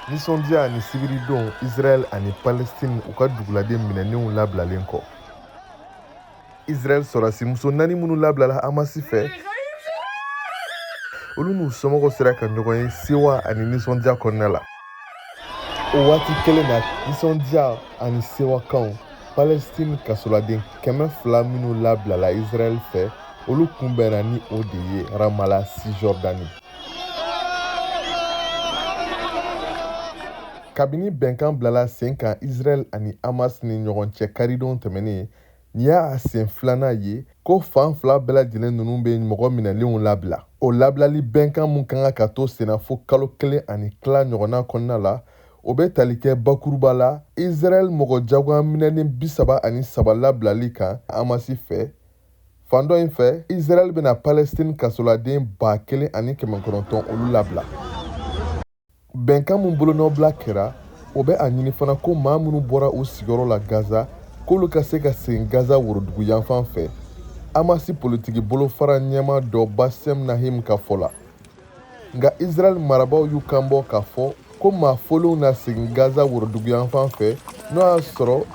Nisɔndiya ani sibiridon Israɛl ani Palestine u ka duguladen minɛnenw labilalen kɔ. Israɛl sɔrɔdasi muso naani minnu labilala Hamasi fɛ, olu n'u somɔgɔw sera ka ɲɔgɔn ye sewa ani nisɔndiya kɔnɔna la. O waati kelen na, nisɔndiya ani sewakanw Palestine kasoladen 200 minnu labilala Israɛl fɛ, olu kunbɛnna ni o de ye Ramallah, Cisjordanie. Kabini bɛnkan bilala sen kan Israɛl ani Hamas ni ɲɔgɔn cɛ karidon tɛmɛnen, nin y'a sen filanan ye ko fan fila bɛɛ lajɛlen ninnu bɛ mɔgɔ minɛlenw labila. O labilali bɛnkan min ka kan ka to senna fo kalo kelen ani tila ɲɔgɔnna kɔnɔna la, o bɛ tali kɛ bakuruba la Israɛl mɔgɔ jagoya minɛnen 33 labilali kan Hamas fɛ. Fan dɔ in fɛ, Israɛl bɛna Palestine kasoladen 1900 olu labila. Bɛnkan min bolonɔbila kɛra, o bɛ a ɲini fana ko maa minnu bɔra u sigiyɔrɔ la Gaza, k'olu ka se ka segin Gaza worodugu yanfan fɛ, Hamas politiki bolofara ɲɛmaa dɔ Bassem Nahim ka fɔ la. Nka Israɛl marabaaw y'u kanbɔ k'a fɔ ko maa folenw na segin Gaza woroduguyanfan fɛ n'o y'a sɔrɔ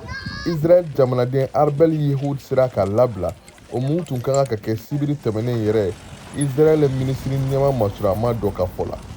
Israɛl jamanaden Arbel Yehud sera ka labila, o mun tun ka kan ka kɛ sibiri tɛmɛnen yɛrɛ, Israɛl minisiri ɲɛmaa masurama dɔ ka fɔ la.